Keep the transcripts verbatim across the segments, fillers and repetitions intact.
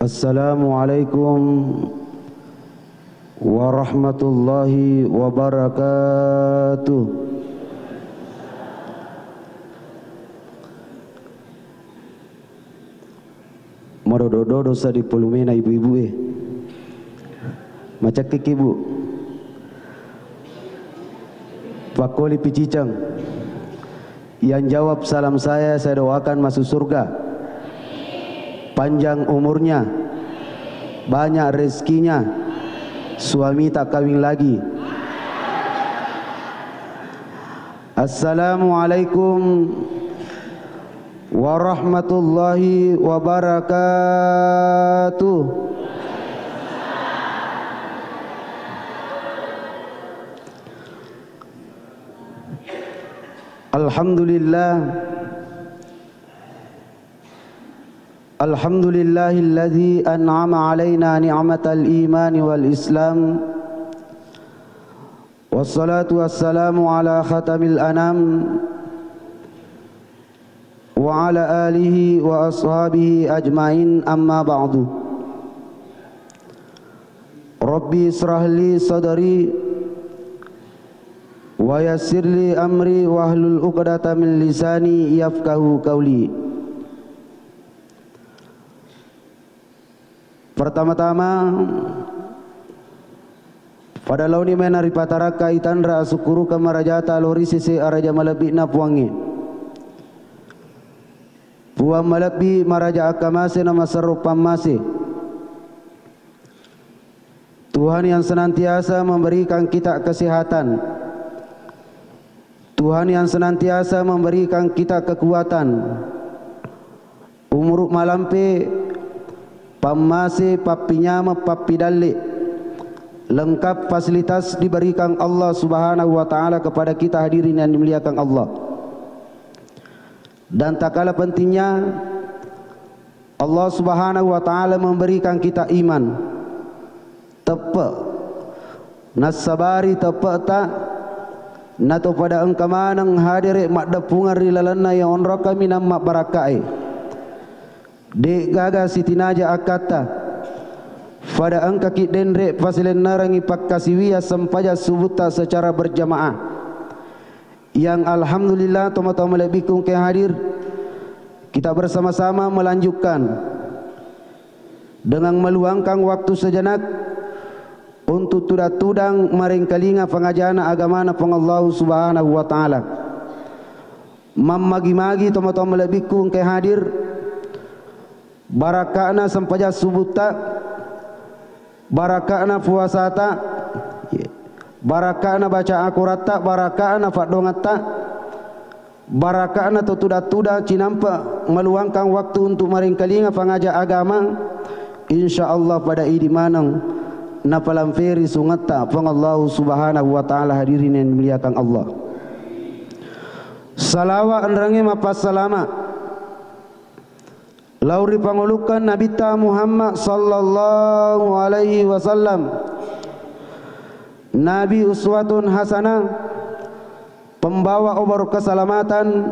Assalamualaikum warahmatullahi wabarakatuh. Madodo-dodo sa dipolumena ibu-ibu e. Macakkiki, Bu. Pakkoli piciceng. Yang jawab salam saya, saya doakan masuk surga. Panjang umurnya, banyak rezekinya, suami tak kawin lagi. Assalamualaikum warahmatullahi wabarakatuh. Alhamdulillah. Alhamdulillahilladzi an'ama alaina ni'matal imani wal islam. Wassalatu wassalamu ala khatamil anam wa ala alihi wa ashabihi ajmain, amma ba'du. Rabbi israh li sadri wa yassir li amri wahlul uqdata min lisani yafqahu qawli. Pertama-tama, pada laoni mena ripatarakka itanra asukkuruka marajata lao ri sese araja malebbi'na Puangnge. Puang malebbi maraja akkamase na maserro pammase. Tuhan yang senantiasa memberikan kita kesehatan. Tuhan yang senantiasa memberikan kita kekuatan. Umuru malampe, pammase, pappinyameng, pappidalle. Lengkap fasilitas diberikan Allah Subhanahu wa Ta'ala kepada kita, hadirin yang dimuliakan Allah. Dan tak kalah pentingnya, Allah Subhanahu wa Ta'ala memberikan kita iman. Teppe. Nassabari teppe'ta, nato pada engka maneng hadere maddeppungeng ri lalenna iya onrokka minang mabbarakka'e. De'gaga sitinaja akkatta. Pada engkaki denre pasilennerengngi pakkasiwiang sempajang subutta secara berjamaah. Yang alhamdulillah, tomatoa malebbiku engka hadir, kita bersama-sama melanjutkan dengan meluangkan waktu sejenak untuk tudang-tudang marengkalinga pangajana agamana Puang Allahu Subhanahu wa Ta'ala. Mammagi-magi tomatoa malebbiku engka hadir, barakka'na sempajang subutta, barakka'na puasata, barakka'na baca akuratta, barakka'na paddongetta, barakka'na to tudang-tudang cinampa meluangkan waktu untuk marengkalinga pangaja agama, insya Allah pada idi maneng napalamperi sungetta Puang Allahu Subhanahu wa Ta'ala, hadirin yang dimuliakan Allah. Salawat enrengnge mappassalama lao ri pangulukkeng Nabitta Muhammad sallallahu alaihi wasallam. Nabi uswatun hasanah, pembawa obor keselamatan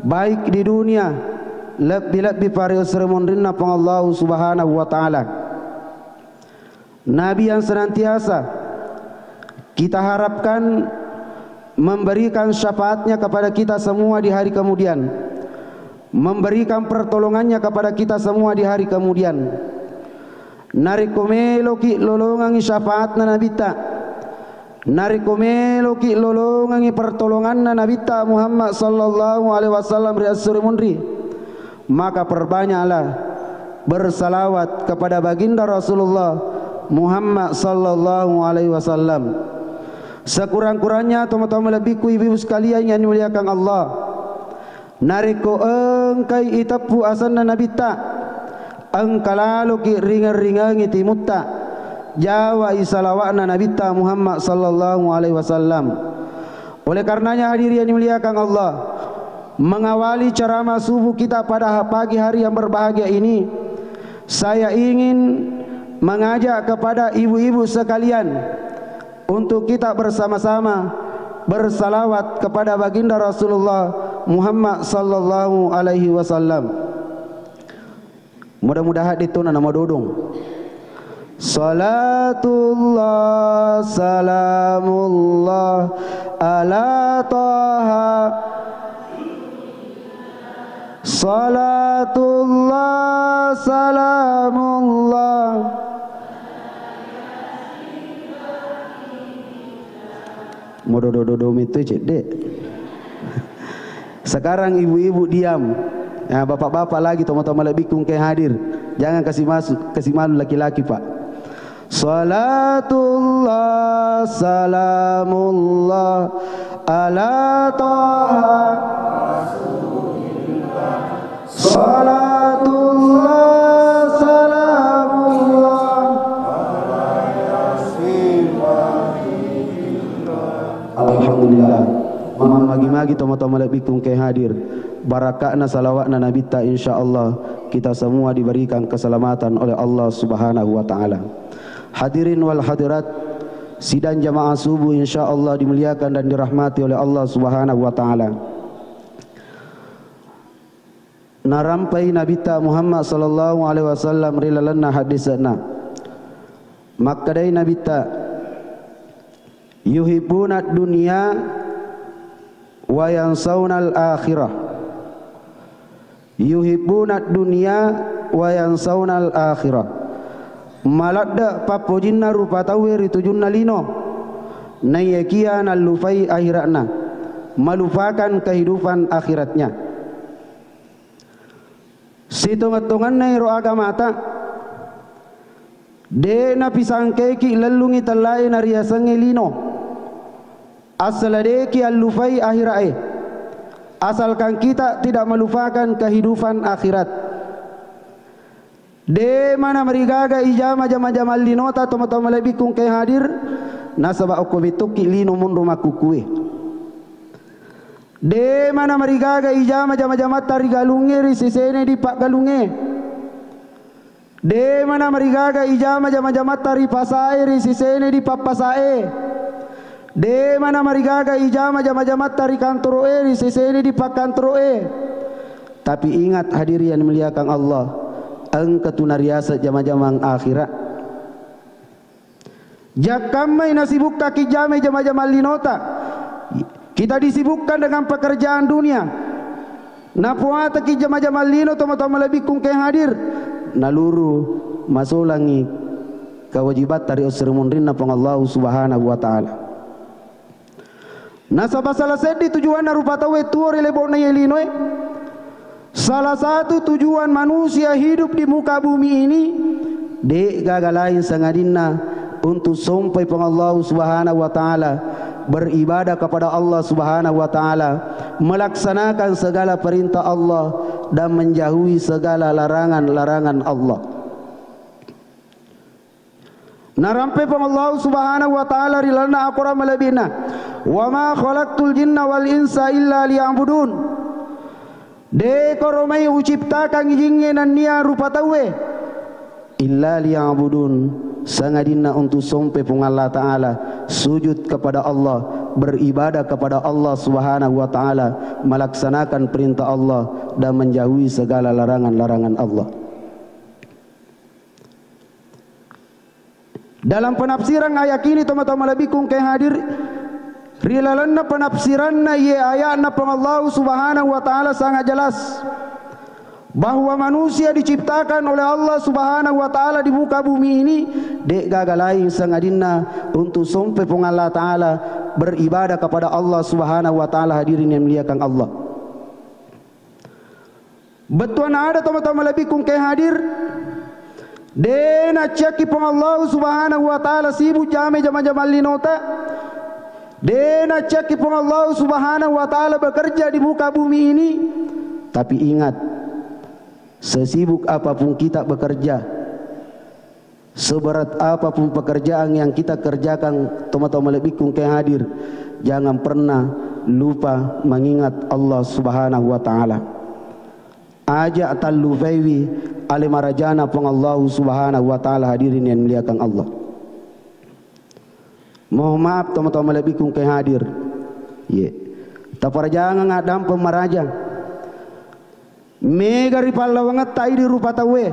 baik di dunia, lebbi-lebbi pare esso ri munrinna Puang Allahu Subhanahu wa Ta'ala. Nabi yang senantiasa kita harapkan memberikan syafaatnya kepada kita semua di hari kemudian, memberikan pertolongannya kepada kita semua di hari kemudian. Narekko meloki lolongengngi syafaatna Nabitta, narekko meloki lolongengngi pertolonganna Nabitta Muhammad sallallahu alaihi wasallam ri esso ri munri, maka perbanyaklah bersalawat kepada baginda Rasulullah Muhammad sallallahu alaihi wasallam. Sekurang-kurangnya, tomatoa malebbiku, ibu-ibu sekalian yang dimuliakan Allah, narekko engkai iteppu asenna Nabitta, engka laloki ringeng-ringengi timutta, jawai salawatna Nabitta Muhammad sallallahu alaihi wasallam. Oleh karenanya, hadirin yang dimuliakan Allah, mengawali ceramah subuh kita pada ha-, pagi hari yang berbahagia ini, saya ingin mengajak kepada ibu-ibu sekalian untuk kita bersama-sama bersalawat kepada baginda Rasulullah Muhammad sallallahu alaihi wasallam. Mudah-mudahan de'tona namadodong. Salatullah salamullah ala Taha. Salatullah salamullah. Mododo-dodo mitu cedde. Sekarang ibu-ibu diam. Ya, bapak-bapak lagi, tomatoa malebbiku engka hadir. Jangan kasih masuk, kasih malu laki-laki, Pak. Salatullah salamullah ala Taha. Salatullah salamullah. Alhamdulillah. Magi-magi tomatoa malebbiku engka hadir. Baraka'na salawa'na Nabitta, insyaallah kita semua diberikan keselamatan oleh Allah Subhanahu wa Ta'ala. Hadirin wal hadirat, sidang jamaah subuh insyaallah dimuliakan dan dirahmati oleh Allah Subhanahu wa Ta'ala. Narampai Nabitta Muhammad sallallahu alaihi wasallam ri lalenna hadisna. Makkedai Nabitta, "Yuhibbuna dunya wa yansaunal akhirah. Yuhibbuna dunya wa yansaunal akhirah." Maladde pappojinna rupa tauwe ri tujunna lino, naiyakia nallufai akhira'na, melupakan kehidupan akhiratnya. Sitongeng-tongenna ero agamata, de napisangkeki lellungi tellae nariasengnge lino. Asala deki allufai akhira'e. Asalkan kita tidak melupakan kehidupan akhirat. De mana marigaga ijama jama-jamang linota tomatoa malebbiku engka hadir, nasaba okko mettoki lino monro makkukkue. De mana marigaga ijama jama-jamatta ri galungnge ri sesena di paggalungnge. De mana marigaga ijama jama-jamatta ri pasae ri sesena di pappasae. De mana marigaga ijama jama-jamatta ri kantoroe ri sesena di pakkantoroe. Tapi ingat hadirin yang dimuliakan Allah, engka tu nariaseng jama-jamang akhirat. Jakkammai nasibukkaki jamai jama-jamang linota. Kita disibukkan dengan pekerjaan dunia. Napuataki jama-jamang lino tomatoa malebbiku engka hadir. Naluru masolangi kewajibatta ri esso ri munrinna Puang Allahu Subhanahu wa Ta'ala. Nasaba salah seddi tujuanna rupa tauwe tuo ri lebo'na iye linoe. Salah satu tujuan manusia hidup di muka bumi ini, de gaga lain sangadinna untuk sompai Puang Allah Subhanahu wa Ta'ala, beribadah kepada Allah Subhanahu wa Ta'ala, melaksanakan segala perintah Allah dan menjauhi segala larangan-larangan Allah. Narampe Puang Allah Subhanahu wa Ta'ala ri lalenna akorang malebbi'na, "Wa ma khalaqtul jinna wal insa illa liya'budun." De koro mai uciptakangngi jingnge nennia rupa tauwe, illa liya'budun, sangadinna untuk sompe Puang Allah Ta'ala, sujud kepada Allah, beribadah kepada Allah Subhanahu wa Ta'ala, melaksanakan perintah Allah dan menjauhi segala larangan-larangan Allah. Dalam penafsiran ayat ini, tomatoa malebbiku engka hadir, ri lalenna penafsiranna iye ayatna Puang Allah Subhanahu wa Ta'ala sangat jelas bahwa manusia diciptakan oleh Allah Subhanahu wa Ta'ala di muka bumi ini, de gaga lain sangadinna untuk sompe Puang Allah Ta'ala, beribadah kepada Allah Subhanahu wa Ta'ala. Hadirin yang dimuliakan Allah. Bettuanna ada tomatoa malebbiku engka hadir, de nacciakki Puang Allah Subhanahu wa Ta'ala sibuk jame jama-jamang linota, de nacciakki Puang Allah Subhanahu wa Ta'ala bekerja di muka bumi ini. Tapi ingat, sesibuk apapun kita bekerja, seberat apapun pekerjaan yang kita kerjakan, tomatoa malebbiku engka hadir, jangan pernah lupa mengingat Allah Subhanahu wa Ta'ala. Aja tallupaiwi ale marajana Puang Allah Subhanahu wa Ta'ala. Hadirin yang dimuliakan Allah. Mohon maaf tomatoa malebbiku engka hadir. Ye. Taparajangang addampeng maraja. Mega ri pallawangetta idi rupa tauwe.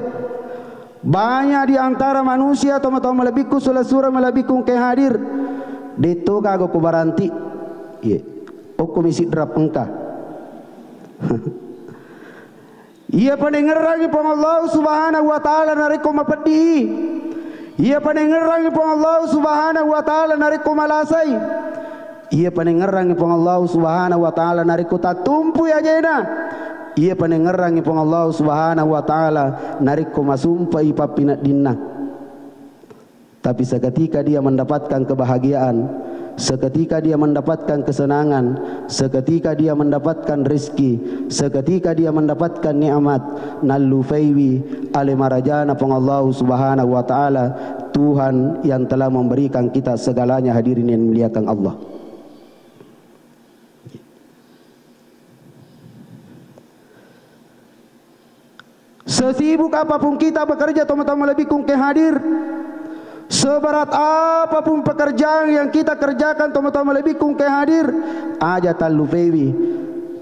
Banyak di antara manusia, tomatoa malebbiku, sula-sura malebbiku engkae hadir. Detto gaga ko baranti. Iye. Okko mi sidrap engka. Iya panengngerangngi Puang Allah Subhanahu wa Ta'ala narekko mapeddi. Iya panengngerangngi Puang Allah Subhanahu wa Ta'ala narekko malasai. Iya panengngerangngi Puang Allah Subhanahu wa Ta'ala narekko tattumpui ajena. Iya panengngerangngi Puang Allah Subhanahu wa Ta'ala narekko masumpai pappineddinna. Tapi seketika dia mendapatkan kebahagiaan, seketika dia mendapatkan kesenangan, seketika dia mendapatkan rezeki, seketika dia mendapatkan nikmat, nallufaiwi ale marajana Puang Allah Subhanahu wa Ta'ala, Tuhan yang telah memberikan kita segalanya, hadirin yang dimuliakan Allah. Sesibuk apapun kita bekerja, tomatoa malebbiku engkae hadir. Seberat apapun pekerjaan yang kita kerjakan, tomatoa malebbiku engkae hadir. Aja tallufaiwi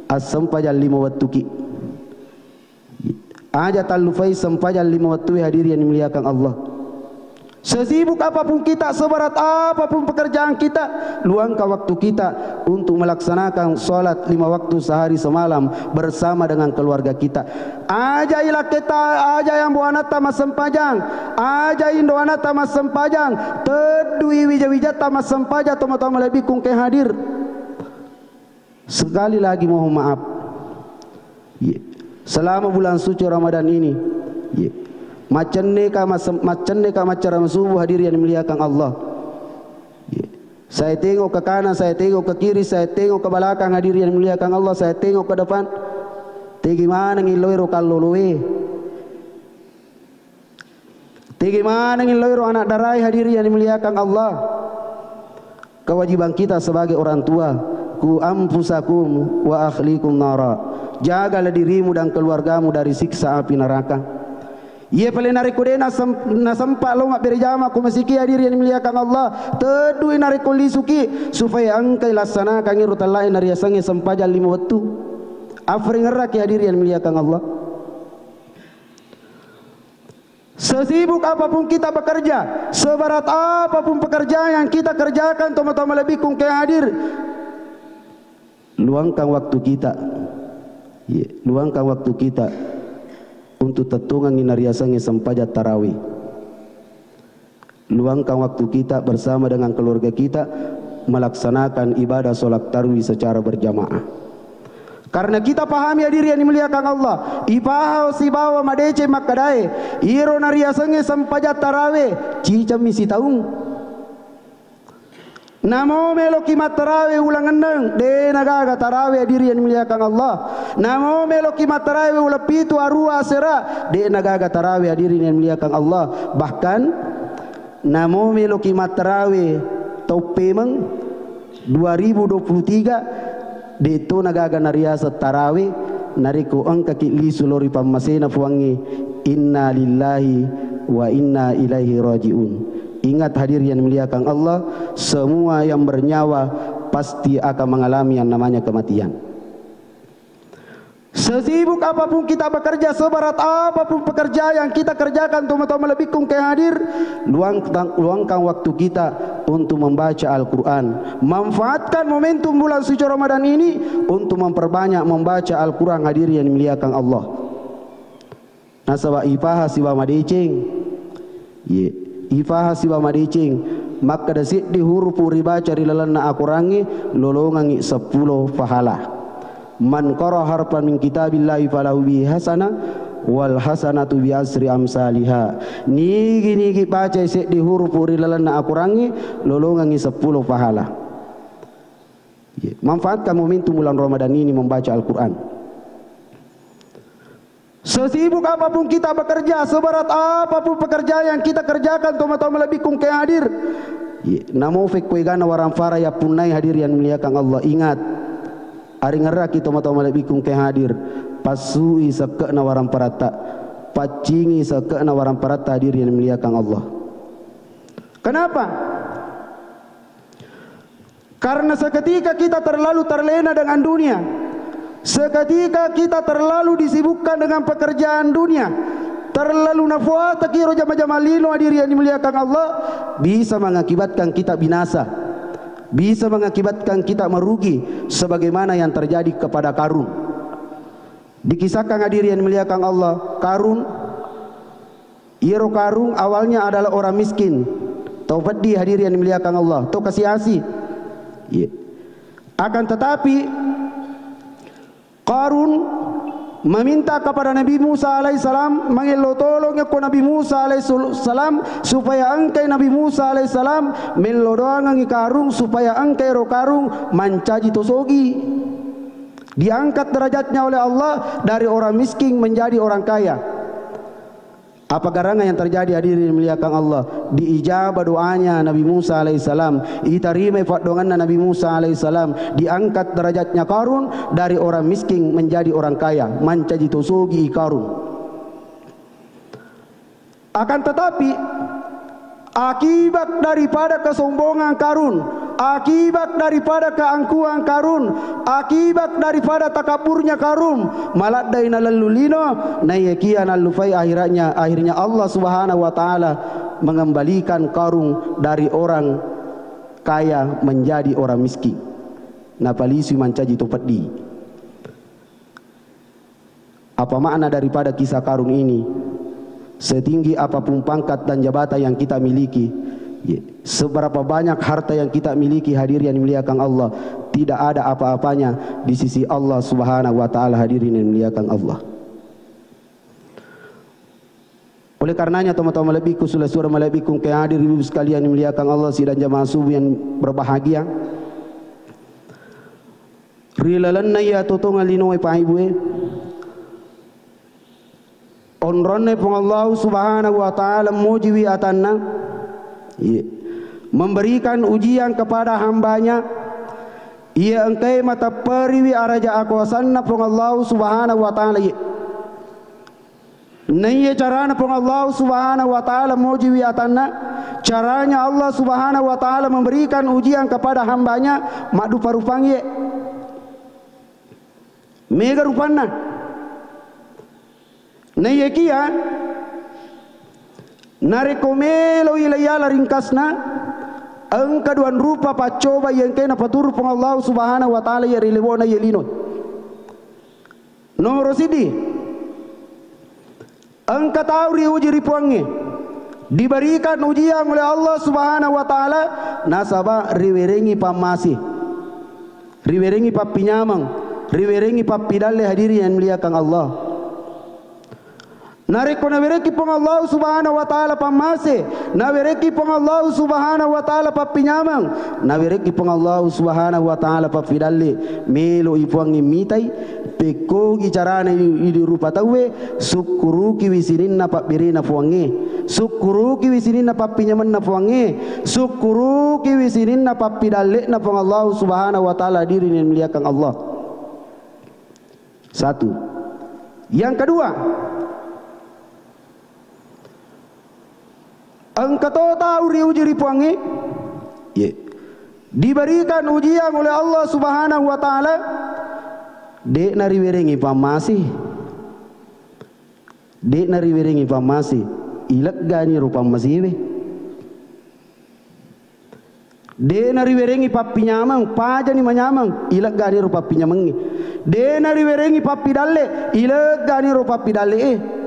assempajang lima wettuki. Aja tallufai sempajang lima wettu, hadirin yang dimuliakan Allah. Sesibuk apapun kita, seberat apapun pekerjaan kita, luangkan waktu kita untuk melaksanakan sholat lima waktu sehari semalam bersama dengan keluarga kita. Ajai lakketa, ajai ambo anatta massempajang, ajai indo anatta massempajang, teddui wija-wijatta massempajang, tomatoa malebbiku engkae hadir. Sekali lagi mohon maaf. Ye. Selama bulan suci Ramadan ini, ye. Maccenneka mas-, maccenneka maccarama subuh, hadirin yang dimuliakan Allah. Ye. Saya tengok ke kanan, saya tengok ke kiri, saya tengok ke belakang, hadirin yang dimuliakan Allah, saya tengok ke depan. Tegi maneng illoero kalloloe. Tegi maneng illoero anak darai, hadirin yang dimuliakan Allah. Kewajiban kita sebagai orang tua, ku anfusakum wa ahlikum nara. Jagalah dirimu dan keluargamu dari siksa api neraka. Iya pale narekko de nasem-, nasempa lo mabbere jama ko masiki, hadirin yang dimuliakan Allah, teddui narekko lisuki supaya engkai laksanakan iro tellae nariasengnge sempajang lima wettu. Afrengerraki, hadirin yang dimuliakan Allah. Sesibuk apapun kita bekerja, seberat apapun pekerjaan yang kita kerjakan, tomatoa malebbiku engkae hadir, luangkan waktu kita, ye, luangkan waktu kita untuk tettongengngi nariasengnge sempajang tarawih. Luangkan waktu kita bersama dengan keluarga kita melaksanakan ibadah sholat tarawih secara berjamaah. Karena kita pahami, hadirin yang dimuliakan Allah, ipaha sibawa madeceng makkadae, iro nariasengnge sempajang tarawih, cicammi sitaung. Namo meloki mattarawe uleng enneng, de nagaga tarawe, hadirin yang dimuliakan Allah. Namo meloki mattarawe uleng pitu, arua, asera, de nagaga tarawe, hadirin yang dimuliakan Allah. Bahkan namo meloki mattarawe taung pemeng dua ribu dua puluh tiga, de to nagaga nariaseng tarawe, narekko engkaki lisu lao ri pammasena Puangnge, inna lillahi wa inna ilaihi rajiun. Ingat, hadirin yang dimuliakan Allah, semua yang bernyawa pasti akan mengalami yang namanya kematian. Sesibuk apapun kita bekerja, seberat apapun pekerjaan yang kita kerjakan, tomatoa malebbiku engkae hadir, luangkan, luangkan waktu kita untuk membaca Al-Quran. Manfaatkan momentum bulan suci Ramadan ini untuk memperbanyak membaca Al-Quran, hadirin yang dimuliakan Allah. Nasaba ipaha sibawa madeceng. Ye, ipaha sibawa madeceng. Makkeda seddi hurupu ribaca ri lalenna akorangnge, lolongangngi seppulo pahala. Man qara harfan min kitabillahi falahu bihi hasanah, wal hasanatu bi asri amsaliha. Nigi-nigi bacai seddi hurupu ri lalenna akorangnge, lolongangngi seppulo pahala. Ye, manfaatkan momentum bulan Ramadan ini membaca Al-Quran. Sesibuk apapun kita bekerja, seberat apapun pekerjaan yang kita kerjakan, tomatoa malebbiku engkae hadir, ye, namo fekko egana warang fara yappunnai, hadirin yang dimuliakan Allah. Ingat, aringerraki tomatoa malebbiku engkae hadir, passui sekke'na warang faratta, paccingi sekke'na warang faratta, hadirin yang dimuliakan Allah. Kenapa? Karena seketika kita terlalu terlena dengan dunia, Seketika kita terlalu disibukkan dengan pekerjaan dunia, terlalu nafuataki ro jama-jama lino, hadirin yang dimuliakan Allah, bisa mengakibatkan kita binasa, bisa mengakibatkan kita merugi, sebagaimana yang terjadi kepada Karun. Dikisahkan, hadirin yang dimuliakan Allah, Karun, iyaro Karun awalnya adalah orang miskin, tau peddi, hadirin yang dimuliakan Allah, tau kasi-asi. Iya. Akan tetapi, Qarun meminta kepada Nabi Musa alaihissalam, mangello tolong ko Nabi Musa alaihissalam, supaya engkai Nabi Musa alaihissalam mello doangengngi Qarun supaya engkai ro Qarun mancaji tosogi. Diangkat derajatnya oleh Allah dari orang miskin menjadi orang kaya. Apa garangan yang terjadi, hadirin dimuliakan Allah? Diijabah doanya Nabi Musa alaihissalam, ditarimai paddoanganna Nabi Musa alaihissalam, diangkat derajatnya Qarun dari orang miskin menjadi orang kaya, mancaji tosogi Qarun. Akan tetapi, akibat daripada kesombongan Qarun, akibat daripada keangkuhan Qarun, akibat daripada takabburnya Qarun, maladdai nalellu lino, naiyakia nallufai akhiratnya, akhirnya Allah Subhanahu wa Ta'ala mengembalikan Qarun dari orang kaya menjadi orang miskin. Napalisui mancaji to peddi. Apa makna daripada kisah Qarun ini? Setinggi apapun pangkat dan jabatan yang kita miliki, ye, seberapa banyak harta yang kita miliki, hadirin yang dimuliakan Allah, tidak ada apa-apanya di sisi Allah Subhanahu wa Ta'ala, hadirin yang dimuliakan Allah. Oleh karenanya, teman-teman malebbiku, sula-sula malebbiku, engka hadir, ibu sekalian dimuliakan Allah, sidang jamaah subuh yang berbahagia. Ri lalenna iya totongeng linoe, Pak Ibu e, onronna Puang Allah Subhanahu wa Ta'ala mojiwi atanna, iya, memberikan ujian kepada hambanya, iya engkae matepperiwi araja akuasanna Puang Allah Subhanahu wa Ta'ala, iya. Naiya carana Puang Allah Subhanahu wa Ta'ala mojiwi atanna, caranya Allah Subhanahu wa Ta'ala memberikan ujian kepada hambanya maddupa-rupangngi. Mega rupanna. Naiyakia narekko meloi laiyala ringkasna, engka duang rupa paccoba iya engkae napaturu Puang Allah Subhanahu wa Ta'ala iya ri lebo'na iya lino. Nomoro siddi, engka tau riuji ri Puangnge, diberikan ujian oleh Allah Subhanahu wa Ta'ala, nasaba riwerengngi pammase, riwerengngi pappinyameng, riwerengngi pappidalle, hadirin yang dimuliakan Allah. Narekko nawerekki Puang Allah Subhanahu wa Ta'ala pammase, nawerekki Puang Allah Subhanahu wa Ta'ala pappinyameng, nawerekki Puang Allah Subhanahu wa Ta'ala pappidalle, meloi Puangnge mitai, pekkogi carana idi, idi rupa tauwe, sukkurukiwi sininna pabberena Puangnge, sukkurukiwi sininna pappinyamenna Puangnge, sukkurukiwi sininna pappidalle'na Puang Allah Subhanahu wa Ta'ala, hadirin yang dimuliakan Allah. Satu. Yang kedua, engka to tau riuji ri Puangnge, ye, diberikan ujian oleh Allah Subhanahu wa Ta'ala, de'na riwerengngi pammase. De'na riwerengngi pammase, ileggani ro pammasewe. De'na riwerengngi pappinyameng, pajani manyameng, ilegganiro pappinyamengnge. De'na riwerengngi pappidalle, ilegganiro pappidalle'e.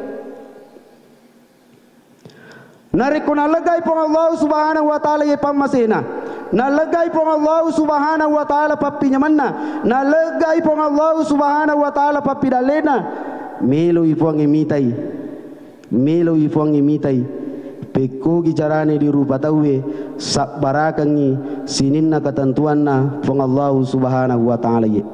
Narekko nalleggai Puang Allah Subhanahu wa Ta'ala iye pammasena, nalleggai Puang Allah Subhanahu wa Ta'ala pappinyamenna, nalleggai Puang Allah Subhanahu wa Ta'ala pappidallena, meloi Puangnge mitai. Meloi Puangnge mitai, pekkogi carane di rupa tauwe, sabbarakengngi sininna ketentuanna Puang Allahu Subhanahu wa Ta'ala ye.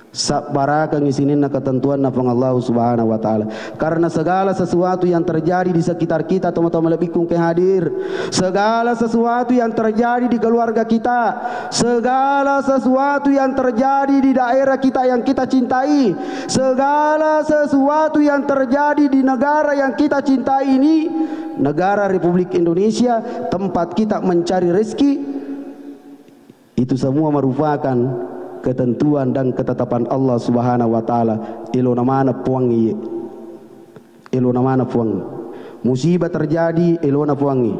Sabbarakengngi sininna ketentuanna Puang Allahu Subhanahu wa Ta'ala. Karena segala sesuatu yang terjadi di sekitar kita, teman-teman lebih kungke hadir, segala sesuatu yang terjadi di keluarga kita, segala sesuatu yang terjadi di daerah kita yang kita cintai, segala sesuatu yang terjadi di negara yang kita cintai ini, negara Republik Indonesia, tempat kita mencari rezeki, itu semua merupakan ketentuan dan ketetapan Allah Subhanahu wa Ta'ala, elona maneng Puangnge. Elona maneng Puangnge. Musibah terjadi, elona Puangnge.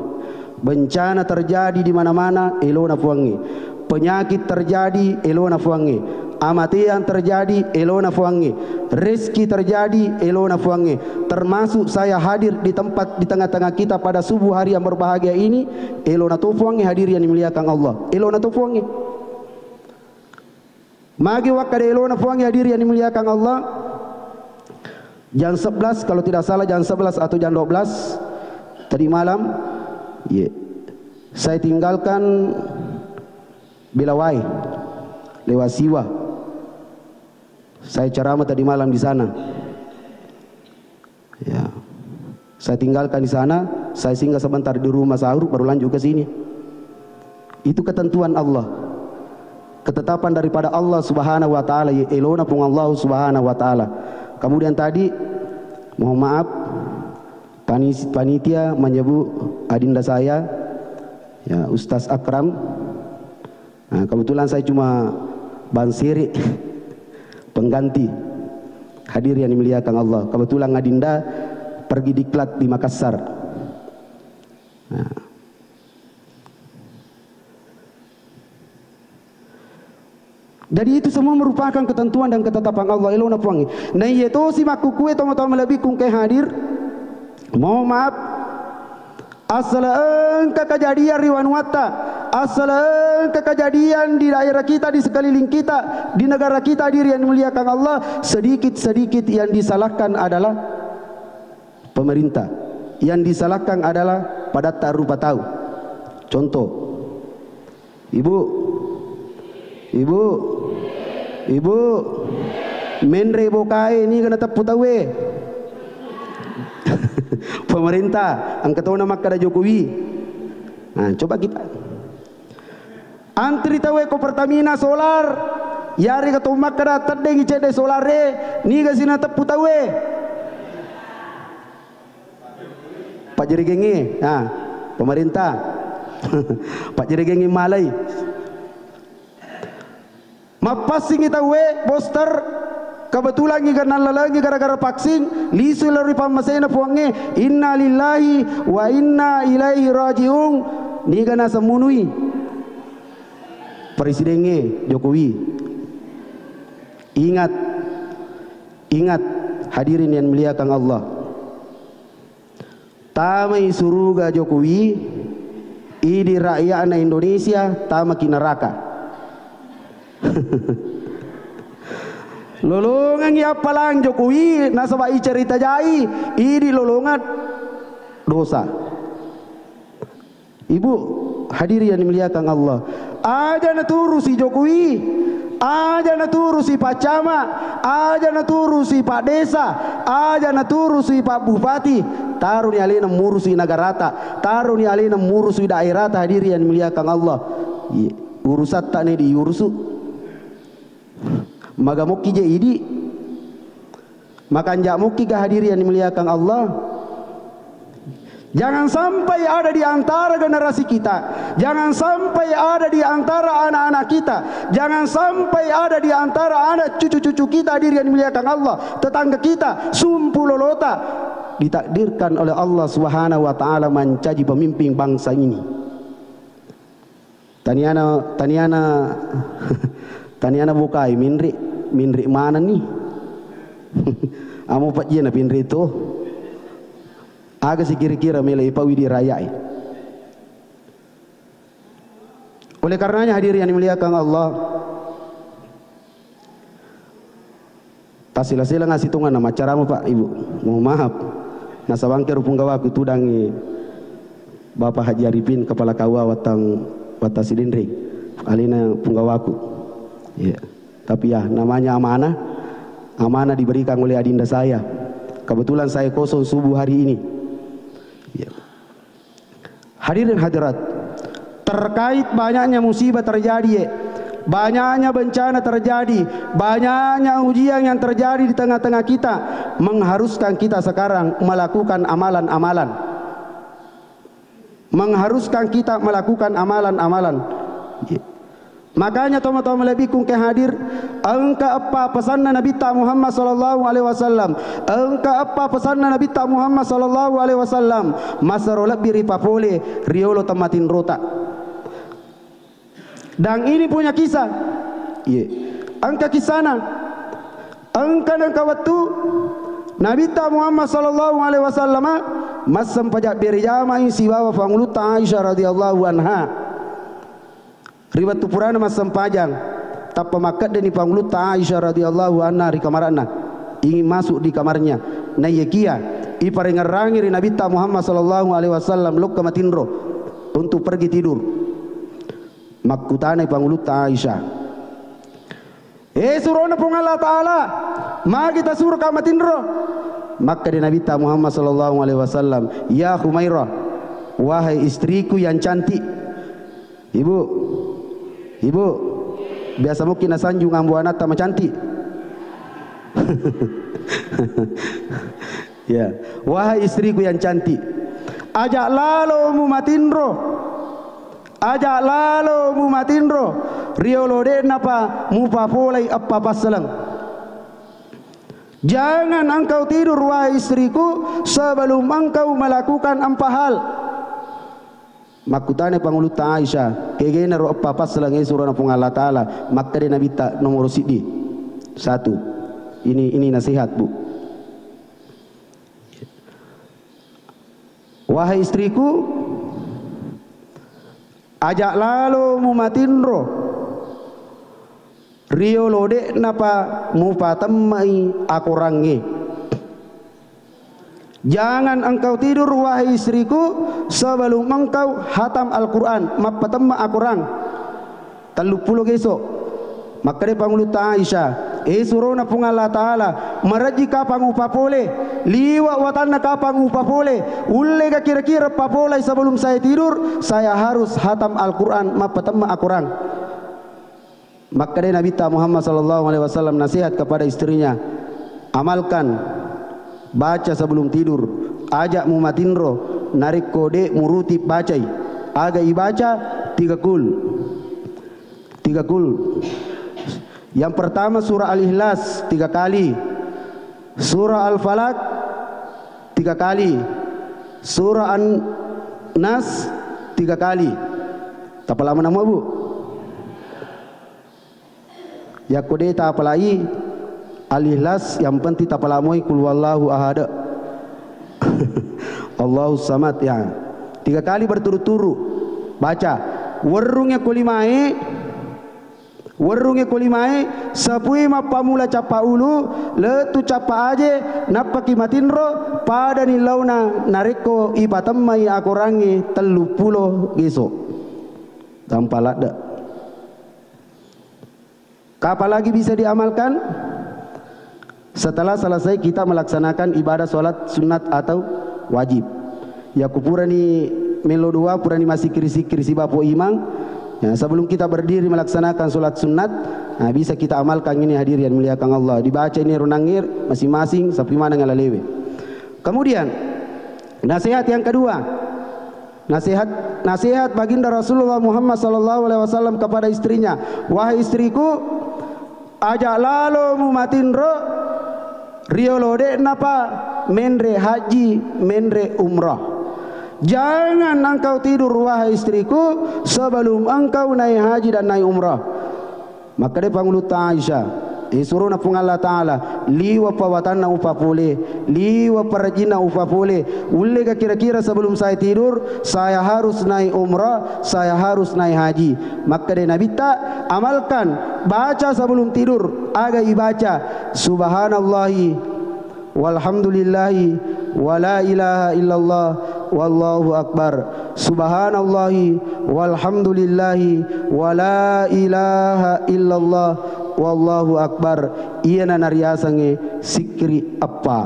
Bencana terjadi di mana-mana, elona Puangnge. Penyakit terjadi, elona Puangnge. Amateang terjadi, elona Puangnge. Rezeki terjadi, elona Puangnge. Termasuk saya hadir di tempat, di tengah-tengah kita pada subuh hari yang berbahagia ini, elona to Puangnge, hadirin yang dimuliakan Allah. Elona to Puangnge. Magi wakkada elona Puang, hadirin yang dimuliakan Allah. Jam sebelas, kalau tidak salah jam sebelas atau jam dua belas tadi malam, ye, saya tinggalkan Belawae lewat Siwa. Saya ceramah tadi malam di sana. Ya. Saya tinggalkan di sana, saya singgah sebentar di rumah sahur, baru lanjut ke sini. Itu ketentuan Allah. Ketetapan daripada Allah Subhanahu wa Ta'ala, ye, elona Puang Allah Subhanahu wa Ta'ala. Kemudian tadi, mohon maaf, panis-, panitia menyebut adinda saya, ya, Ustaz Akram. Nah, kebetulan saya cuma bansiri pengganti. Hadir yang dimuliakan Allah. Kebetulan adinda pergi diklat di Makassar. Nah. Jadi itu semua merupakan ketentuan dan ketetapan Allah. Elona Puang. Nah, iya tosi makkukue tomatoa malebbi kungke hadir. Mohon maaf, asal engka kejadian ri wanuatta, asal engka kejadian di daerah kita, di sekeliling kita, di negara kita, hadirin yang dimuliakan Allah, sedikit-sedikit yang disalahkan adalah pemerintah. Yang disalahkan adalah padatta rupa tau. Contoh, Ibu, Ibu, Ibu, menre bokae, niga nateppu tauwe? Pemerintah, engka tona makkada Jokowi. Nah, coba kita. Antri tauwe ko Pertamina solar, yarega to makkada teddengi cedde solare, niga si nateppu tauwe? Pajjeregengnge, nah, pemerintah. Pajjeregengnge malai. Mappassingi tauwe booster, kebetulan iga nallalengi gara-gara vaksin, lisu lao ri pammasena Puangnge, inna lillahi wa inna ilaihi rajiun, niga naseng munui Presidengnge Jokowi. Ingat, ingat, hadirin yang dimuliakan Allah. Tamai suruga Jokowi, idi rakyatna Indonesia tamaki neraka. Lolongengngi appalang Jokowi, nasaba icerita jai, idi lolongeng dosa. Ibu, hadirin yang dimuliakan Allah, aja naturusi Jokowi, aja naturusi Pak Camat, aja naturusi Pak Desa, aja naturusi Pak Bupati, taroni alena murusi nagarata, taroni alena murusi daerata, hadirin yang dimuliakan Allah. Iya, urusatta ne diurusu. Maga mokki je idi. Makanja mokki ga, hadirin yang dimuliakan Allah. Jangan sampai ada di antara generasi kita, jangan sampai ada di antara anak-anak kita, jangan sampai ada di antara anak cucu-cucu kita, hadirin yang dimuliakan Allah, tetangga kita, sumpu lolota, ditakdirkan oleh Allah Subhanahu wa Ta'ala menjadi pemimpin bangsa ini. Taniana, taniana, taniana bukai minri, minri manenni. Amo pajjena pinri tu. Aga si kira-kira mele ipawidi rayai. Oleh karenanya, hadirin yang dimuliakan Allah, Tasila-sila ngasi tonganna maccarama, Pak, Ibu. Mohon maaf. Nasabangke ro punggawaku tudangi Bapak Haji Arifin, Kepala K U A Wattang, Wattang Sidenreng. Alena punggawaku. Iya. Tapi ya, namanya amanah. Amanah diberikan oleh adinda saya. Kebetulan saya kosong subuh hari ini. Iya. Hadirin hadirat, terkait banyaknya musibah terjadi, ye, banyaknya bencana terjadi, banyaknya ujian yang terjadi di tengah-tengah kita, mengharuskan kita sekarang melakukan amalan-amalan. Mengharuskan kita melakukan amalan-amalan. Ye. Makanya tomatoa malebbiku engka hadir, engka eppa pesanna Nabitta Muhammad sallallahu alaihi wasallam, engka eppa pesanna Nabitta Muhammad sallallahu alaihi wasallam, masero lebbi ripapole riolo temmatinrota. Dan ini punya kisah. Iye. Engka kisana. Engka nengka wettu Nabitta Muhammad sallallahu alaihi wasallam massempajang berjamaah sibawa Pangulutta Aisyah radhiyallahu anha. Ri wettu purana massempajang, tappa makkeddeni Pangulutta Aisyah radhiyallahu anha ri kamarana, ingin masuk di kamarnya. Naiyakia iparengngerangi ri Nabitta Muhammad sallallahu alaihi wasallam lokka matinro untuk pergi tidur. Makkutanai Pangulutta Aisyah, "Eh, surona Puang Allah Ta'ala, magi tasuroka matinro?" Makkeda Nabitta Muhammad sallallahu alaihi wasallam, "Ya Humairah, wahai istriku yang cantik." Ibu, ibu, biasa mukki nasanjung ambo anatta macantik. Ya, wahai istriku yang cantik, ajak lalo mu matinro. Aja lalo mumatinro riolo de'napa mupapolai eppa passaleng. Jangan engkau tidur, wahai istriku, sebelum engkau melakukan empat hal. Makkutana Pangulutta Aisyah, kegenaro eppa passaleng e surona Puang Allah Ta'ala, makkeda Nabitta nomoro siddi. Satu. Ini, ini nasihat, Bu. Wahai istriku, aja lalo mumatinro riolo de'napa mupatemmai akorangnge. Jangan engkau tidur, wahai istriku, sebelum engkau hatam Al-Quran, mappatemma akorang. Telluppulo geso. Makkeda Pangulutta Aisyah, "Eh, surona Puang Allah Ta'ala, marejji kapang upapole, liwa watanna kapang upapole, ullega kira-kira papolai sebelum saya tidur, saya harus hatam Al-Quran, mappatemma akorang." Makkeda Nabitta Muhammad sallallahu alaihi wasallam nasihat kepada istrinya, "Amalkan, baca sebelum tidur, aja mumatinro narekko de muruti bacai." Aga ibaca? Tiga kul. Tiga kul. Yang pertama surah Al-Ikhlas tiga kali, surah Al-Falaq tiga kali, surah An-Nas tiga kali. Tapalama nama, Bu? Yakko de tapalai Al-Ikhlas, yang penting tapalamoi Qul huwallahu ahad. Allahu samad, ya. Tiga kali berturut-turut baca. Werrungnge ko limae, werrungnge ko limae, sapui mappamula cappa ulu, lettu cappa aje, nappaki matinro, padani launa narekko ipatemmai akorangnge telluppulo geso. Tanpa ladde. Kapan lagi bisa diamalkan? Setelah selesai kita melaksanakan ibadah sholat sunat atau wajib. Yakko purani melo doa, purani massikkiri-sikkiri sibawa imang, ya, sebelum kita berdiri melaksanakan sholat sunat, nah, bisa kita amalkan ini, hadirin yang dimuliakan Allah. Dibaca ini runangir masing-masing, sampai mana ngalalewe. Kemudian, nasihat yang kedua, nasihat, nasihat baginda Rasulullah Muhammad sallallahu alaihi wasallam kepada istrinya, "Wahai istriku, aja lalo mumatinro riolo de'napa menre haji, menre umrah. Jangan engkau tidur, wahai istriku, sebelum engkau naik haji dan naik umrah." Makkeda Pangulutta Aisyah, eh, surona Puang Allah Ta'ala, liwa pawatanna upapole, liwa parajinna upapole, ullega kira-kira sebelum saya tidur, saya harus naik umrah, saya harus naik haji. Makkeda Nabitta, amalkan, baca sebelum tidur, aga ibaca, subhanallahi, walhamdulillahi, wala ilaha illallah, wallahu akbar. Subhanallahi, walhamdulillahi, wala ilaha illallah, wallahu akbar. Iyana nariasangnge sikkiri eppa.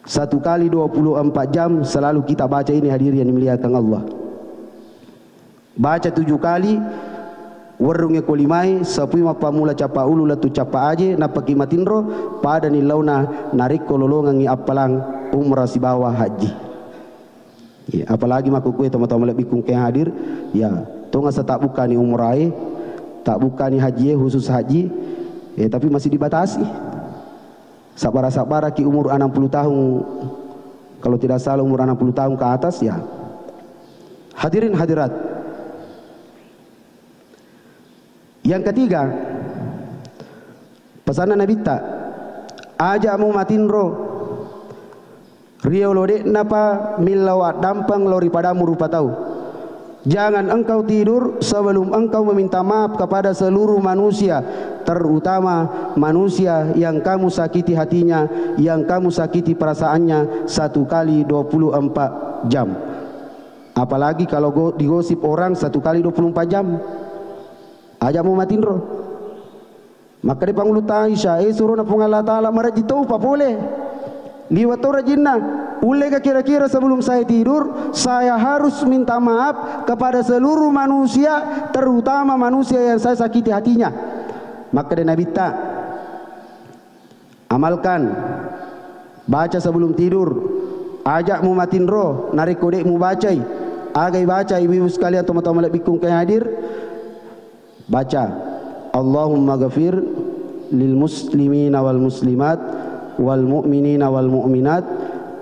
Satu kali dua puluh empat jam selalu kita baca ini, hadirin yang dimuliakan Allah. Baca tujuh kali, werrungnge ko limae, sapui mappamula cappa ulu lettu cappa aje, nappaki matinro, padani launa narekko lolongengngi appalang umrah sibawa haji. Ya, apalagi makkukue tomatoa malebbiku engka hadir, ya, Tonga sa tabbukkani umrae, tabbukkani hajie, khusus haji, eh, tapi masih dibatasi. Sabbara-sabbaraki umur enam puluh tahun, kalau tidak salah umur enam puluh tahun ke atas, ya. Hadirin hadirat. Yang ketiga, pesanna Nabitta, aja' mumatinro riolo de'napa millau addampeng lao ri padammu rupa tau. Jangan engkau tidur sebelum engkau meminta maaf kepada seluruh manusia, terutama manusia yang kamu sakiti hatinya, yang kamu sakiti perasaannya satu kali dua puluh empat jam. Apalagi kalau go-, digosip orang satu kali dua puluh empat jam. Aja' mumatinro. Makkeda Pangulutta Aisyah, eh, surona Puang Allah Ta'ala, marejji topa pole. Liwa' to rejjinna. Ullega kira-kira sebelum saya tidur, saya harus minta maaf kepada seluruh manusia, terutama manusia yang saya sakiti hatinya. Makkeda Nabitta, amalkan, baca sebelum tidur, aja' mumatinro narekko de' mubacai. Aga ibaca, ibu-ibu sekalian, tomatoa malebbiku engka hadir? Baca, Allahumma ghafir lil muslimina wal muslimat, wal mu'minina wal mu'minat,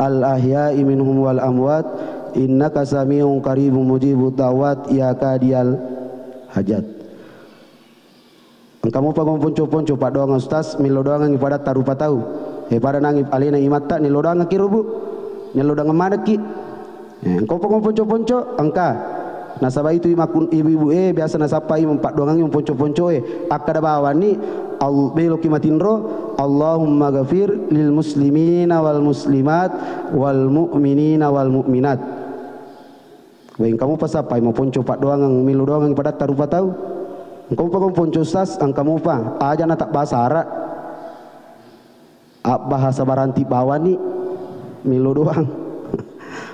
al ahya'i minhum wal amwat, innaka sami'un qaribun mujibud da'wat, ya qadiyal hajat. Engka mopa gong ponco-ponco paddoangeng ustaz, mello doangengngi padatta rupa tau. Eh, pada nangngi alena imatta, nello doangengki ro, Bu. Nello doangeng manekki. Eh, engka mopa gong ponco-ponco, engka. Nasaba itu imakkun-, ibu-ibu, eh, biasa nasappai mempaddoangengngi ponco-ponco, eh. Akkeda bawanni, al-, beloki matinro, Allahumma ghafir lil muslimina wal muslimat wal mu'minina wal mu'minat. Wé, engka mupa sappai maponco paddoangeng, millo doangeng padatta rupa tau. Engka mupa ko ponco, Ustaz, engka mupa. Aja' na tabbahasa Arab. Abbahasa Baranti bawani, millo doang.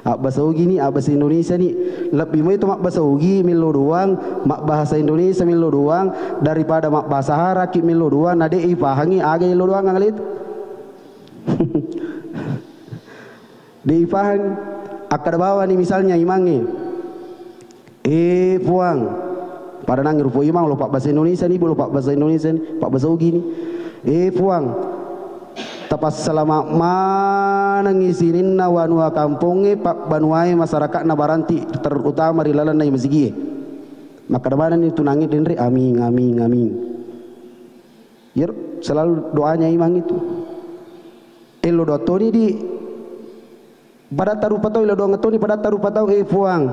Abbahasa Ugi ni, abbahasa Indonesia ni. Lebbi moi to mabbahasa Ugi millo doang, mabbahasa Indonesia millo doang, daripada mabbahasa Arab ki millo doang, na de' ipahangi aga illo doang angale tu. De' ipahang, akkeda bawani misalnya imangnge, "Eh, Puang," pada nangngi rupa imang, lo pabbahasa Indonesia ni, lo pabbahasa Indonesia ni, pabbahasa Ugi ni. "Eh, Puang, tapassalama' manengngi sininna wanua kampongnge, pabbanuae, masyarakatna Baranti, terutama ri lalenna masigie." Makkeda manenni tu nangnge denre, "Aming, aming, aming." Iyaro selalu doanya imang itu. Ello doang toni di padatta rupa tau, ello doang toni padatta rupa tau, eh, Puang.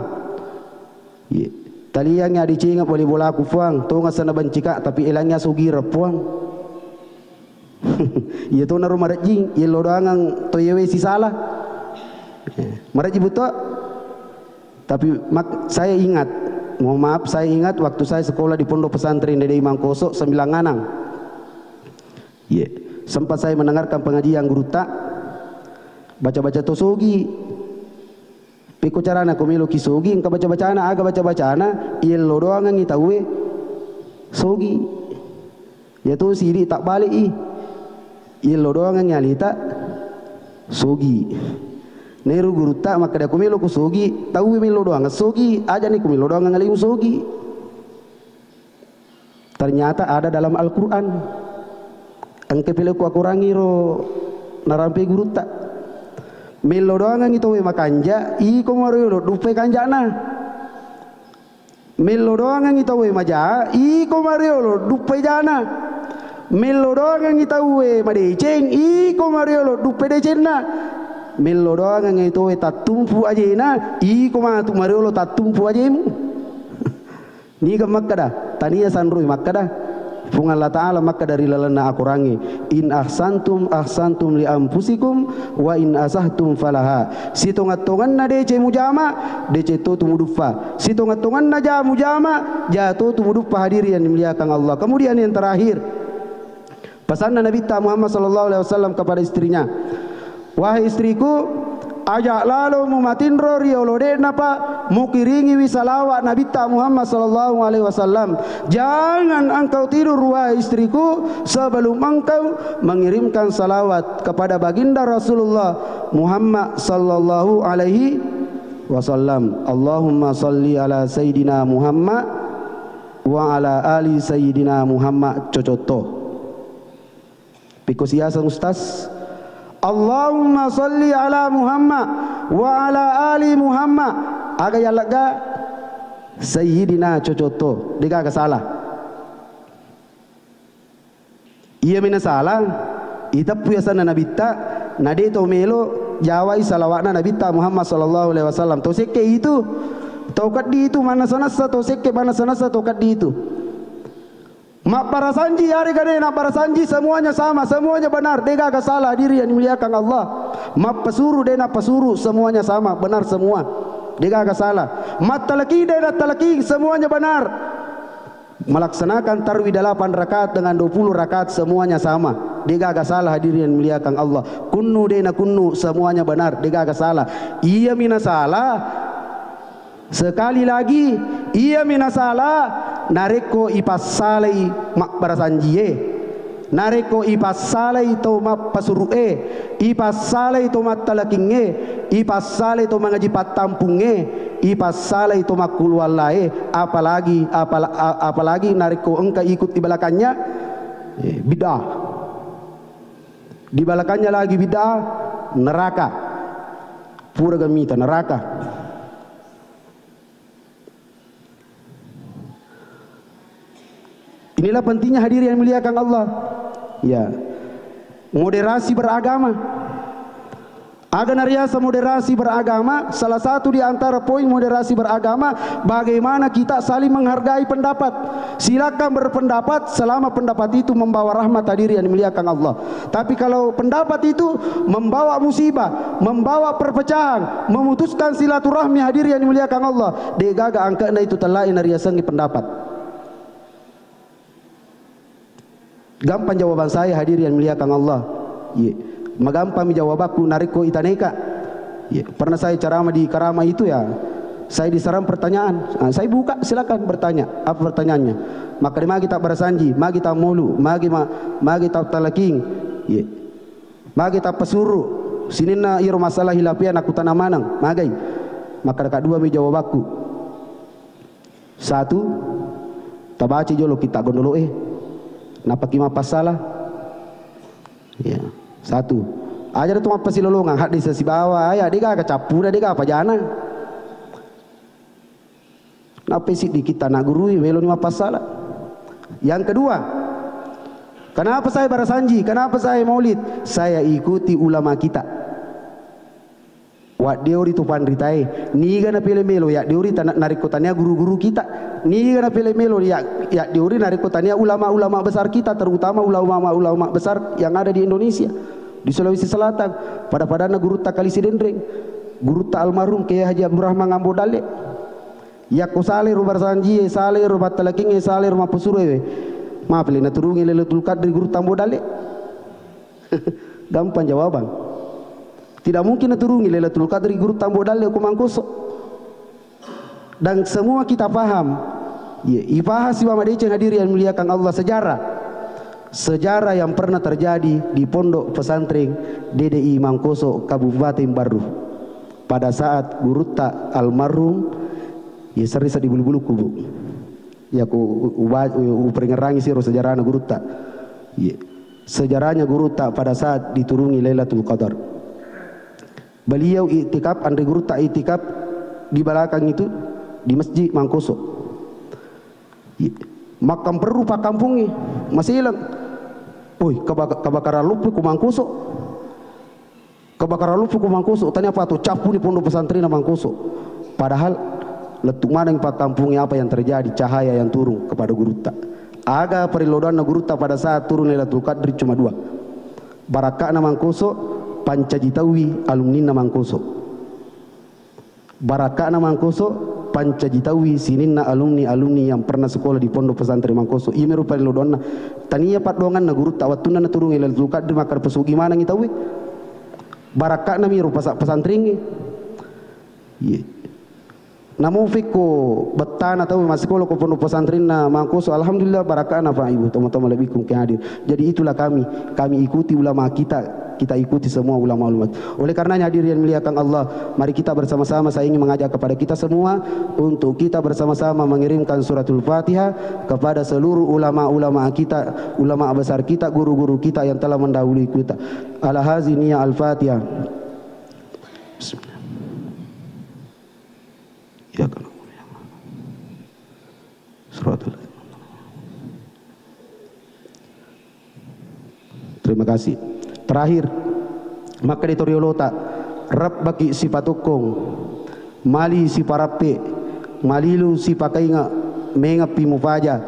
Ye, taliangngi adecenga pole bolaku, Puang. Tonga sana bencika, tapi elangngi asugireng, Puang. Iya tona ro marejjing, yello doangang to yewe sisala. Marejji buto. Tapi mak-, saya ingat, mohon maaf, saya ingat waktu saya sekolah di Pondok Pesantren Dede Imangkoso, Sembilanganang. Iya. Sempat saya mendengarkan pengajian gurutta, baca-baca to sogi. Pekko carana ko meloki sogi, engka baca-bacana, aga baca-bacana, yello doangengngi tauwe sogi. Iya to sidi tabbale'i. Yello doangengngi alita sogi. Nairu gurutta makkeda, "Ko melo ko sogi, tauwe mello doangeng sogi, aja'ni ko mello doangeng alemu sogi." Ternyata ada dalam Al-Quran. Engka pile ku akurangi ro narampe gurutta. Mello doangengngi tauwe makanja, iko mariolo duppai kanjana. Mello doangengngi tauwe maja, iko mariolo duppai jana. Mello doangengngi tauwe madeceng, iko mariolo duppai decenna. Mello doangengngi tauwe tattumpu ajena, iko matu mariolo tattumpu ajemu. Niga makkeda, tania sanroi makkeda. Puang Allah Ta'ala makkeda ri lalenna akorangnge, "In ahsantum ahsantum li anfusikum wa in asahtum falaha." Sitonga-tonganna deceng mujama, deceng totu muduppa. Sitonga-tonganna ja mujama, ja totu muduppa. Hadirin yang dimuliakan Allah. Kemudian yang terakhir, pesanna Nabitta Muhammad sallallahu alaihi wasallam kepada istrinya, "Wahai istriku, aja' lalo mumatinro riolo de'napa mukiringiwi salawat Nabitta Muhammad sallallahu alaihi wasallam. Jangan engkau tidur, wahai istriku, sebelum engkau mengirimkan salawat kepada baginda Rasulullah Muhammad sallallahu alaihi wasallam. Allahumma salli ala Sayyidina Muhammad wa ala ali Sayyidina Muhammad cocotto. Pekko siaseng Ustaz, Allahumma salli ala Muhammad wa ala ali Muhammad. Aga yallegga Sayyidina cocotto, degaga salah. Iyami nasala, iteppu yasenna nabitta, na de to melo jawai salawatna nabitta Muhammad sallallahu alaihi wasallam. To sekke itu, to keddi itu, manessa-nessa to sekke, manessa-nessa to keddi itu. Mabbarasanji, yarega de nabbarasanji, semuanya sama, semuanya benar, degaga salah, hadirin yang dimuliakan Allah. Mappasuru de nappasuru, semuanya sama, benar semua, degaga salah. Mattalaki de nattalaki, semuanya benar. Melaksanakan tarwi delapan rakaat dengan dua puluh rakaat, semuanya sama, degaga salah, hadirin yang dimuliakan Allah. Kunnu de nakunnu, semuanya benar, degaga salah. Iyami nasala, sekali lagi, iyami nasala narekko ipassalai mabbarasanjie, narekko ipassalai to mappasuru'e, ipassalai to mattalakingnge, ipassalai to mangaji pattampungnge, ipassalai to makkuluwallae, apalagi, apala-, a-, apalagi narekko engka ikut di belakangnya, eh, bid'ah. Di belakangnya lagi bid'ah, neraka. Pura gamita, neraka. Inilah pentingnya, hadirin yang dimuliakan Allah. Ya. Moderasi beragama. Aga nariaseng moderasi beragama, salah satu di antara poin moderasi beragama, bagaimana kita saling menghargai pendapat. Silakan berpendapat selama pendapat itu membawa rahmat, hadirin yang dimuliakan Allah. Tapi kalau pendapat itu membawa musibah, membawa perpecahan, memutuskan silaturahmi, hadirin yang dimuliakan Allah, degaga angkana itu tellae nariasengngi pendapat. Gampang jawaban saya, hadirin yang dimuliakan Allah. Iya. Magampang mi jawabakku narekko itaneka. Iya. Pernah saya ceramah di Karama itu ya, saya diserang pertanyaan. Ah, saya buka, silakan bertanya. Apa pertanyaannya? Makkeda magi tabbarasanji, magi tammolu, magi ma-, magi tattalaking. Iya. Magi tappasuru. Sininna iro masalah hilafiyah nakkutana maneng, magai. Makkeda kaddua mi jawabakku. Satu, tabaca jolo kitta gondolo'e, napaki mappassala. Ya, satu. Aja tu mappasilolongang, haddesa sibawa, ya, degaga cappuna, degaga pajana. Nappai siddi kitta nagurui, weloni mappassala. Yang kedua, kenapa saya barasanji? Kenapa saya maulid? Saya ikuti ulama kita. Waddeori tu panritae, niga napele melo yaddeori tana-, narekko tania guru-guru kita, niga napele melo ya-, yaddeori narekko tania ulama-ulama besar kita, terutama ulama-ulama besar yang ada di Indonesia, di Sulawesi Selatan, pada-padanna gurutta Kali Sidenreng, gurutta almarhum Kiai Haji Abdurrahman Ambo Dalle. Yakko salai ro barasanjie, salai ro battalakingnge, salai ro mappesuruewe, mapele naturungi Lailatul Qadri gurutta Ambo Dalle? Gampang jawaban. Tidak mungkin naturungi Lailatul Qadri gurutta Ambo Dalle ko Mangkoso. Dan semua kita paham. Ye, ipaha sibawa madeceng, hadirin yang dimuliakan Allah, sejarah. Sejarah yang pernah terjadi di Pondok Pesantren D D I Mangkoso, Kabupaten Barru. Pada saat gurutta almarhum, ye, sering sedih bulu-buluku, Bu. Ya, ku, uba-, u-, uperingerangi siro sejarahna gurutta. Ye. Sejarahnya gurutta pada saat diturungi Lailatul Qadar. Beliau iktikaf, anre gurutta iktikaf di belakang itu, di masjid Mangkoso. Iya. Makkamperru pakkampungnge, maseleng. Oi, kebaka-, kebakaran loppo ko Mangkoso. Kebakaran loppo ko Mangkoso, tania apa tu cappuni pondok pesantrenna Mangkoso. Padahal lettu maneng pakkampungnge, apa yang terjadi, cahaya yang turun kepada gurutta. Aga parillodoanna gurutta pada saat turun Lailatul Qadri cuma dua. Barakka'na Mangkoso, pancaji tauwi alumninna Mangkoso. Barakka'na Mangkoso, pancaji tauwi sininna alumni-alumni yang pernah sekolah di Pondok Pesantren Mangkoso. Iyamiro parillodoanna. Tania paddoanganna gurutta wettunna naturungi Lailatul Qadri, makkeda pesugi manengngi tauwe. Barakka'na miro pasa-, pesantrengnge. Iya. Namo fekko bettana tau massikola ko pondok pesantrenna Mangkoso, alhamdulillah, barakka'na, Pak, Ibu, teman-teman lebih yang hadir. Jadi itulah kami, kami ikuti ulama kita. kita ikuti semua ulama-ulama. Oleh karenanya, hadirin yang dimuliakan Allah, mari kita bersama-sama, saya ingin mengajak kepada kita semua untuk kita bersama-sama mengirimkan suratul Fatihah kepada seluruh ulama-ulama kita, ulama besar kita, guru-guru kita yang telah mendahului kita. Ala hazi niyah, Al-Fatihah. Bismillah. Iyyaka na'budu wa iyyaka nasta'in. Siratal. Terima kasih. Terakhir, makkeda to riolota, rebbaki sipatukkong, mali siparappe, malilu sipakainga, mengappi mufaja,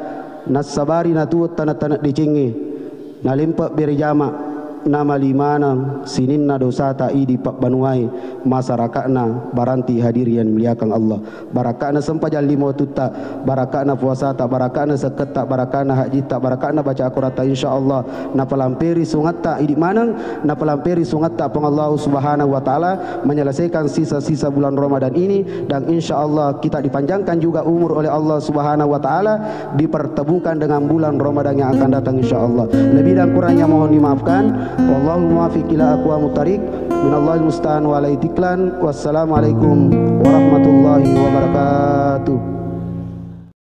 nassabari natuo tane-tane decengnge, nalempe bere jama, namali maneng sininna dosata idi pabbanuae, masaraka'na Baranti, hadirin yang dimuliakan Allah. Barakka'na sempajang lima watutta, barakka'na puasata, barakka'na sekketta, barakka'na hajjitta, barakka'na baca Akorata, insya Allah napalamperi sungatta idi maneng, napalamperi sungatta Puang Allah Subhanahu wa Ta'ala, menyelesaikan sisa-sisa bulan Ramadan ini, dan insya Allah kita dipanjangkan juga umur oleh Allah Subhanahu wa Ta'ala, dipertemukan dengan bulan Ramadan yang akan datang, insya Allah. Lebih dan kurangnya mohon dimaafkan. Wallahul muwaffiq ila aqwamit thariq. Minallahil musta'an wa alaihi tiklan. Wassalamualaikum warahmatullahi wabarakatuh.